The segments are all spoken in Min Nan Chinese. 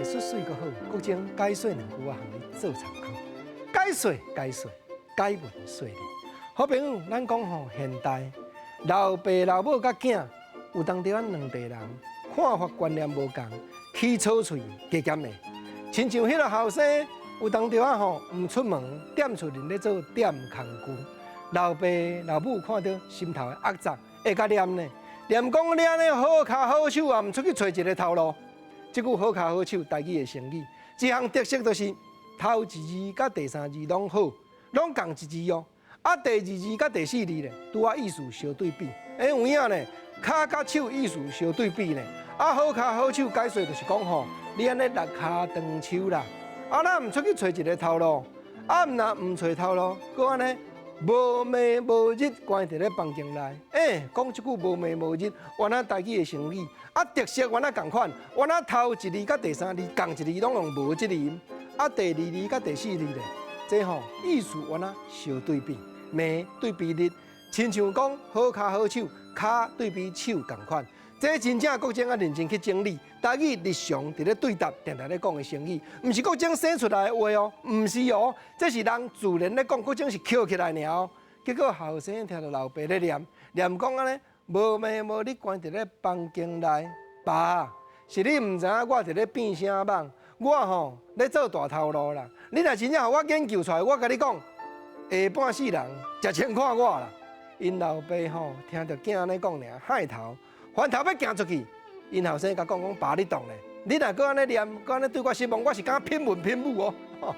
術媠閣好，國政解說兩句我予你做參考。解說解說，解文說理。好朋友，咱講吼現代老爸老母佮囝有當時仔兩代人看法觀念無仝，起吵喙加減的。親像彼个後生有當時仔吼毋出門，踮厝裡咧做點工具。老爸老母看著心頭會壓榨，會共念呢？念講你按呢好跤好手也毋出去揣一个頭路。這句好跤好手台語的成語，一項特色就是頭一字佮第三字攏好，攏仝一字哦。啊，第二字佮第四字咧，拄仔意思相對比。欸，有影呢，跤佮手意思相對比呢。啊，好跤好手解說就是講吼，你按呢搦跤長手啦，啊，若毋出去揣一个頭路，啊，毋若毋揣頭路，閣按呢無暝無日關佇咧房間內。欸，講這句無暝無日，原來台語的成語，啊，特色原來仝款，原來頭一字佮第三字仝一字攏用無這个音，啊，第二字佮第四字咧，這吼意思原來相對比，暝對比日，親像講好跤好手，跤對比手仝款。這真正國政啊認真去整理，台語日常佇咧對答，定定咧講的成語，毋是國政生出來的話哦，毋是哦，這是人自然咧講，國政是抾起來爾哦。結果後生聽著老爸咧念，念講按呢，無暝無日關佇咧房間內，爸，是你毋知影我佇咧變啥蠓，我吼咧做大頭路啦。你若真正予我研究出來，我共你講，下半世人食穿看我啦。𪜶老爸吼聽著囝按呢講爾，害頭。翻頭欲行出去，𪜶後生共講講爸你當咧，你若閣按呢念，閣按呢對我失望，我是敢品文品武哦。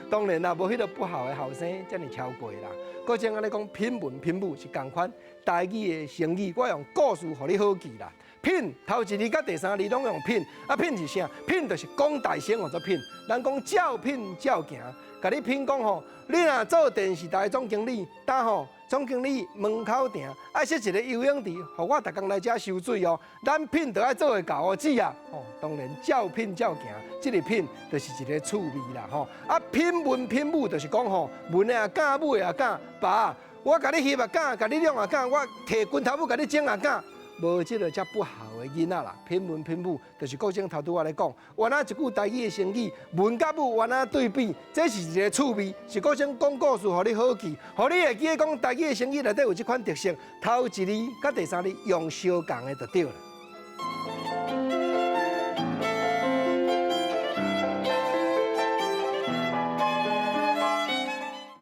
當然啦，無彼个不孝的後生遮爾超過啦。閣正按呢講品文品武是仝款台語的成語，我用故事予你好記啦。品頭一字佮第三字攏用品，啊品是啥？品就是講大聲號做品。咱講照品照行，共你品講吼，你若做電視台總經理，當吼總經理門口埕愛設一个游泳池，予我逐工來遮收水哦。咱品都愛做會到哦，姊啊，吼，當然照品照行，這个品就是一个趣味啦，吼。啊，品文品武就是講吼，文的也敢，武的也敢，爸，我共你翕也敢，共你弄也敢，我提拳頭母共你整也敢。無這个遮不孝的囡仔啦，品文品武就是國政頭拄仔咧講，原來一句台語的成語，文佮武原來對比，這是一个趣味，是國政講故事，予你好記，予你會記得講台語的成語內底有這款特色，頭一字佮第三字用相仝的就對了。